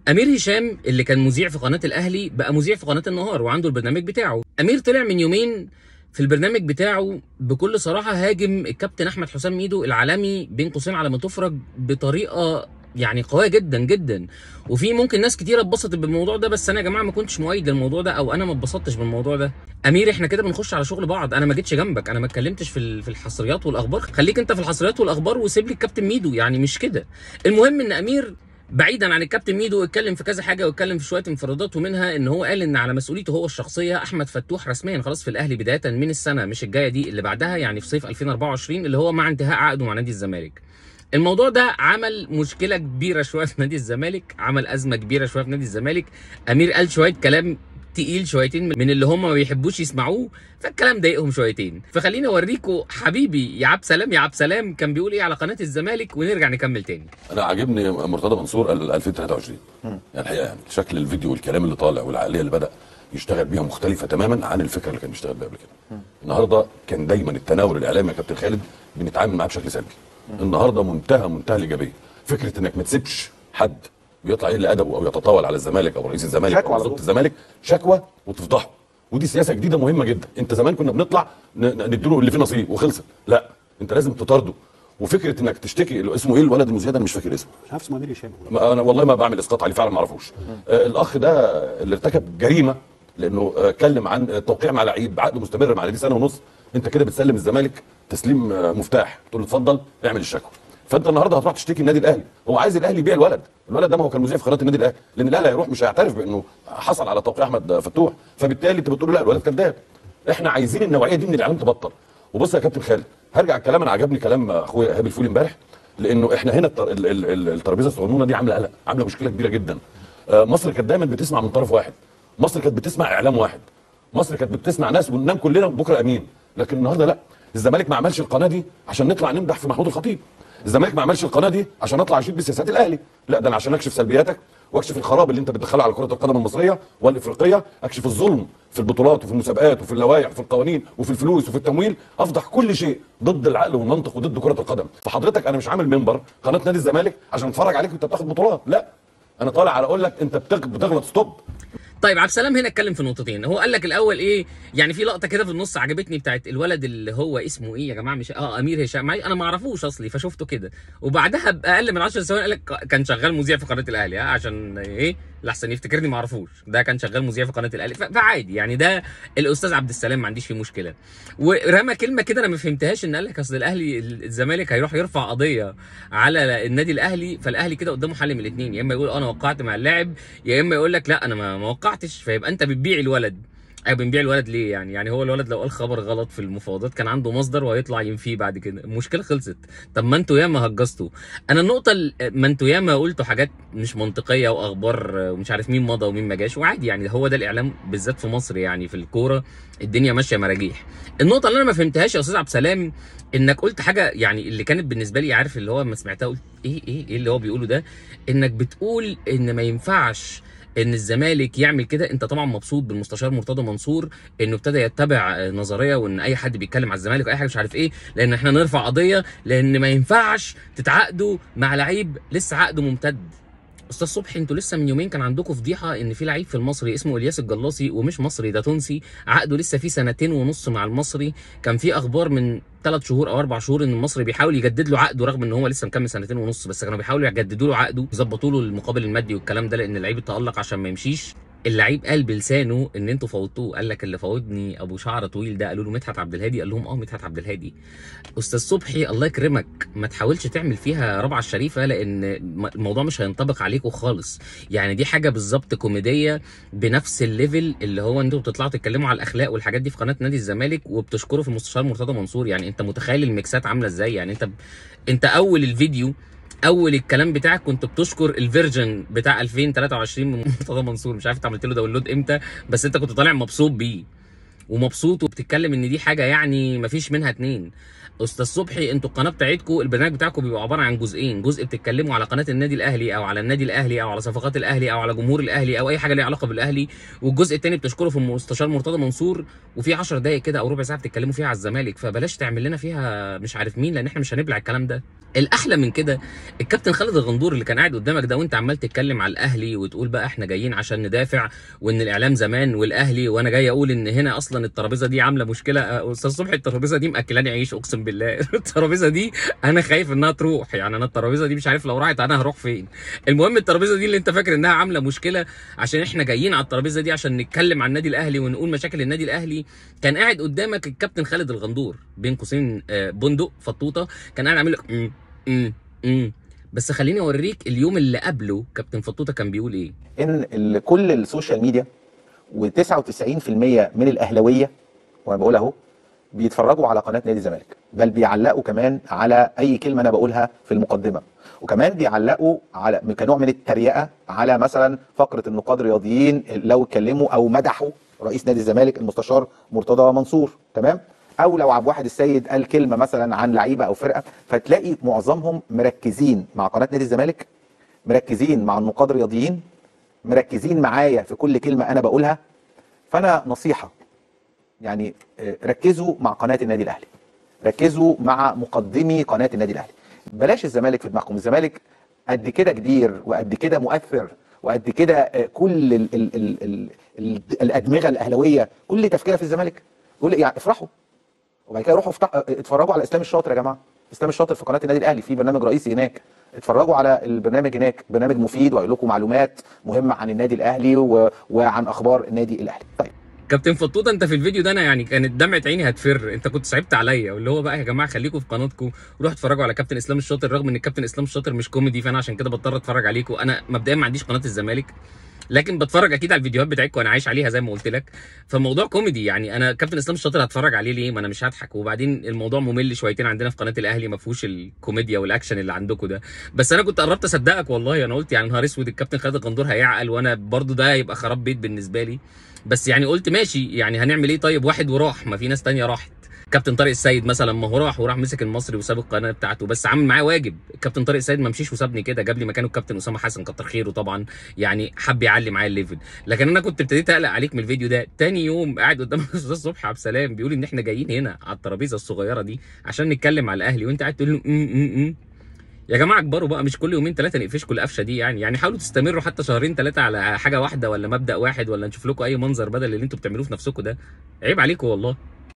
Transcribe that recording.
امير هشام اللي كان مذيع في قناة الاهلي بقى مذيع في قناة النهار وعنده البرنامج بتاعه. امير طلع من يومين في البرنامج بتاعه بكل صراحة هاجم الكابتن احمد حسام ميدو العالمي بين قوسين على ما تفرج بطريقة يعني قوية جدا جدا، وفي ممكن ناس كتيرة اتبسطت بالموضوع ده، بس انا يا جماعة ما كنتش مؤيد للموضوع ده، او انا ما اتبسطتش بالموضوع ده. امير احنا كده بنخش على شغل بعض، انا ما جيتش جنبك، انا ما اتكلمتش في الحصريات والاخبار، خليك انت في الحصريات والاخبار وسيب لي الكابتن ميدو، يعني مش كده. المهم ان امير بعيدا عن الكابتن ميدو اتكلم في كذا حاجة، واتكلم في شوية انفرادات، ومنها ان هو قال ان على مسؤوليته هو الشخصية احمد فتوح رسميا خلاص في الاهلي بداية من السنة مش الجاية دي اللي بعدها، يعني في صيف 2024 اللي هو مع انتهاء عقده مع نادي الزمالك. الموضوع ده عمل مشكلة كبيرة شوية في نادي الزمالك، عمل ازمة كبيرة شوية في نادي الزمالك. امير قال شوية كلام تقيل شويتين من اللي هم ما بيحبوش يسمعوه، فالكلام ضايقهم شويتين. فخليني اوريكم حبيبي يا عبد سلام، يا عبد سلام كان بيقول ايه على قناة الزمالك، ونرجع نكمل تاني. انا عاجبني مرتضى منصور 2023 يعني الحقيقة، يعني شكل الفيديو والكلام اللي طالع والعقلية اللي بدا يشتغل بيها مختلفة تماما عن الفكرة اللي كان بيشتغل بيها قبل كده. النهارده كان دايما التناول الاعلامي يا كابتن خالد بنتعامل معاه بشكل سلبي. النهارده منتهى الايجابية. فكرة انك ما تسيبش حد بيطلع يقل ادبه او يتطاول على الزمالك او رئيس الزمالك او ضبط الزمالك شكوى وتفضحه، ودي سياسة جديدة مهمة جدا. انت زمان كنا بنطلع نديله اللي فيه نصيب وخلصت، لا انت لازم تطارده. وفكره انك تشتكي، اسمه ايه الولد المذيع ده؟ انا مش فاكر اسمه، مش عارف اسمه، امير هشام. انا والله ما بعمل اسقاط عليه فعلا، ما اعرفوش. الاخ ده اللي ارتكب جريمة لانه اتكلم عن التوقيع مع لعيب عقده مستمر مع نادي سنة ونص، انت كده بتسلم الزمالك تسليم مفتاح، تقول له اتفضل اعمل الشكوى. فانت النهارده هتروح تشتكي النادي الاهلي، هو عايز الاهلي يبيع الولد، الولد ده ما هو كان مذيع في قناة النادي الاهلي، لان الاهلي هيروح مش هيعترف بانه حصل على توقيع احمد فتوح، فبالتالي انت بتقول له لا الولد كذاب. احنا عايزين النوعية دي من الاعلام تبطل. وبص يا كابتن خالد، هرجع الكلام، انا عجبني كلام اخويا ايهاب الفولي امبارح، لانه احنا هنا الترابيزة الصغنونه دي عامله قلق، عامله مشكلة كبيرة جدا. مصر كانت دايما بتسمع من طرف واحد، مصر كانت بتسمع اعلام واحد، مصر كانت بتسمع ناس وننام كلنا بكره امين، لكن النهارده لا. الزمالك ما عملش القناة دي عشان نطلع نمدح في محمود الخطيب، الزمالك ما عملش القناة دي عشان اطلع اشيد بسياسات الاهلي، لا ده انا عشان اكشف سلبياتك واكشف الخراب اللي انت بتدخله على كره القدم المصرية والافريقيه، اكشف الظلم في البطولات وفي المسابقات وفي اللوائح وفي القوانين وفي الفلوس وفي التمويل، افضح كل شيء ضد العقل والمنطق وضد كره القدم. فحضرتك انا مش عامل منبر قناة نادي الزمالك عشان اتفرج عليك وانت بتاخد بطولات، لا انا طالع على اقول لك انت بتغلط، stop. طيب عبد السلام هنا اتكلم في نقطتين. هو قال لك الاول ايه، يعني في لقطة كده في النص عجبتني بتاعت الولد اللي هو اسمه ايه يا جماعة، مش امير هشام، انا ما اعرفوش اصلي فشفته كده، وبعدها باقل من 10 ثواني قال لك كان شغال مذيع في قناة الاهلي، عشان ايه لحسن يفتكرني ما اعرفوش، ده كان شغال مذيع في قناة الاهلي. فعادي يعني، ده الاستاذ عبد السلام ما عنديش فيه مشكلة. ورمى كلمة كده انا ما فهمتهاش، ان قال لك اصل الاهلي الزمالك هيروح يرفع قضية على النادي الاهلي، فالاهلي كده قدامه حل من الاثنين، يا اما يقول انا وقعت مع اللاعب، يا اما يقول لك لا انا ما وقعتش، فيبقى انت بتبيع الولد. ايوه بنبيع الولد ليه يعني؟ يعني هو الولد لو قال خبر غلط في المفاوضات كان عنده مصدر وهيطلع ينفيه بعد كده، المشكلة خلصت. طب ما انتوا ياما هجصتوا. انا النقطة ما انتوا ياما قلتوا حاجات مش منطقية واخبار ومش عارف مين مضى ومين ما جاش، وعادي يعني، هو ده الاعلام بالذات في مصر، يعني في الكورة الدنيا ماشية مراجيح. النقطة اللي انا ما فهمتهاش يا استاذ عبد السلام، انك قلت حاجة يعني اللي كانت بالنسبة لي، عارف اللي هو ما سمعتها قلت ايه ايه ايه اللي هو بيقوله ده، انك بتقول ان ما ينفعش ان الزمالك يعمل كده. انت طبعا مبسوط بالمستشار مرتضى منصور انه ابتدى يتبع نظرية وان اي حد بيتكلم على الزمالك واي حاجة مش عارف ايه، لان احنا نرفع قضية، لان ما ينفعش تتعاقدوا مع لعيب لسه عقده ممتد. استاذ صبحي، انتوا لسه من يومين كان عندكم فضيحة ان في لعيب في المصري اسمه الياس الجلاصي، ومش مصري ده تونسي، عقده لسه فيه 2.5 سنين مع المصري. كان في اخبار من 3 شهور او 4 شهور ان المصري بيحاول يجدد له عقده رغم ان هو لسه مكمل 2.5 سنين، بس كانوا بيحاولوا يجددوا له عقده، يظبطوا له المقابل المادي والكلام ده، لان اللعيب اتالق عشان ما يمشيش. اللعيب قال بلسانه ان انتوا فوضتوه، قال لك اللي فوضني ابو شعر طويل ده، قالوا له مدحت عبد الهادي، قال لهم اه مدحت عبد الهادي. استاذ صبحي الله يكرمك، ما تحاولش تعمل فيها ربعه الشريفة، لان الموضوع مش هينطبق عليكم خالص. يعني دي حاجة بالظبط كوميدية بنفس ال level اللي هو انتوا بتطلعوا تتكلموا على الاخلاق والحاجات دي في قناة نادي الزمالك وبتشكروا في المستشار مرتضى منصور. يعني انت متخيل الميكسات عامله ازاي؟ يعني انت اول الفيديو، اول الكلام بتاعك كنت بتشكر ال version بتاع 2023 من مرتضى منصور، مش عارف انت عملت له download امتى، بس انت كنت طالع مبسوط بيه ومبسوط وبتتكلم ان دي حاجة يعني مفيش منها اتنين. استاذ صبحي، انتوا القناة بتاعتكم، البرنامج بتاعكم بيبقى عبارة عن جزئين، جزء بتتكلموا على قناة النادي الاهلي او على النادي الاهلي او على صفقات الاهلي او على جمهور الاهلي او اي حاجة ليها علاقة بالاهلي، والجزء الثاني بتشكره في المستشار مرتضى منصور، وفي 10 دقائق كده او ربع ساعة بتتكلموا فيها على الزمالك. فبلاش تعمل لنا فيها مش عارف مين، لان احنا مش هنبلع الكلام ده. الاحلى من كده الكابتن خالد الغندور اللي كان قاعد قدامك ده، وانت عمال تتكلم على الاهلي وتقول بقى احنا جايين عشان ندافع وان الاعلام زمان والاهلي، وانا جاي اقول ان هنا اصلا الترابيزة دي عامله مشكلة. استاذ صبحي الترابيزة دي مأكلاني عيش اقسم بالله. الترابيزة دي انا خايف انها تروح، يعني انا الترابيزة دي مش عارف لو راحت انا هروح فين. المهم الترابيزة دي اللي انت فاكر انها عامله مشكلة عشان احنا جايين على الترابيزة دي عشان نتكلم عن النادي الاهلي ونقول مشاكل النادي الاهلي، كان قاعد قدامك الكابتن خالد الغندور بين قوسين بندق فطوطه، كان قاعد عامل لك بس خليني اوريك اليوم اللي قبله كابتن فطوطه كان بيقول ايه. ان كل ال social media و99% من الاهلاوية، وانا بقول اهو، بيتفرجوا على قناة نادي الزمالك، بل بيعلقوا كمان على اي كلمة انا بقولها في المقدمة، وكمان بيعلقوا على كنوع من التريقه على مثلا فقره النقاد الرياضيين لو اتكلموا او مدحوا رئيس نادي الزمالك المستشار مرتضى منصور، تمام، او لو عبد الواحد السيد قال كلمة مثلا عن لعيبة او فرقه، فتلاقي معظمهم مركزين مع قناة نادي الزمالك، مركزين مع النقاد الرياضيين، مركزين معايا في كل كلمة انا بقولها. فانا نصيحة يعني، ركزوا مع قناة النادي الاهلي، ركزوا مع مقدمي قناة النادي الاهلي، بلاش الزمالك في دماغكم. الزمالك قد كده كبير وقد كده مؤثر وقد كده كل ال ال ال ال ال الادمغه الاهلاوية كل تفكيرها في الزمالك. كل يعني افرحوا، وبعد كده روحوا اتفرجوا على اسلام الشاطر يا جماعة. اسلام الشاطر في قناة النادي الاهلي في برنامج رئيسي هناك، اتفرجوا على البرنامج هناك، برنامج مفيد وهيقول لكم معلومات مهمة عن النادي الاهلي وعن اخبار النادي الاهلي. طيب كابتن فطوطه انت في الفيديو ده انا يعني كانت دمعه عيني هتفر، انت كنت صعبت عليا، واللي هو بقى يا جماعة خليكم في قناتكم روحوا اتفرجوا على كابتن اسلام الشاطر، رغم ان الكابتن اسلام الشاطر مش كوميدي فانا عشان كده بضطر اتفرج عليكم. انا مبدئيا ما عنديش قناة الزمالك، لكن بتفرج اكيد على الفيديوهات بتاعتكم وانا عايش عليها زي ما قلت لك، فالموضوع كوميدي. يعني انا كابتن اسلام الشاطر هتفرج عليه ليه؟ ما انا مش هضحك، وبعدين الموضوع ممل شويتين عندنا في قناة الاهلي، ما فيهوش الكوميديا والاكشن اللي عندكم ده. بس انا كنت قربت اصدقك والله، انا قلت يعني نهار اسود الكابتن خالد الغندور هيعقل، وانا برضو ده هيبقى خراب بيت بالنسبة لي. بس يعني قلت ماشي، يعني هنعمل ايه طيب، واحد وراح، ما في ناس تانية راحت. كابتن طارق السيد مثلا ما هو راح وراح مسك المصري وساب القناة بتاعته، بس عامل معاه واجب. كابتن طارق السيد ما مشيش وسابني كده، جاب لي مكانه الكابتن اسامة حسن، كتر خيره طبعا، يعني حب يعلي معايا ال level. لكن انا كنت ابتديت اقلق عليك من الفيديو ده. تاني يوم قاعد قدام الاستاذ صبحي عبد السلام بيقول ان احنا جايين هنا على الترابيزة الصغيرة دي عشان نتكلم على الاهلي، وانت قاعد تقول له ام. يا جماعة اكبروا بقى، مش كل يومين ثلاثة نقفشكم القفشه دي. يعني حاولوا تستمروا حتى شهرين ثلاثة على حاجة واحدة ولا مبدأ واحد، ولا نشوف لكم اي منظر بدل اللي انتوا بتعملوه في نفسكم ده. عيب عليكم والله.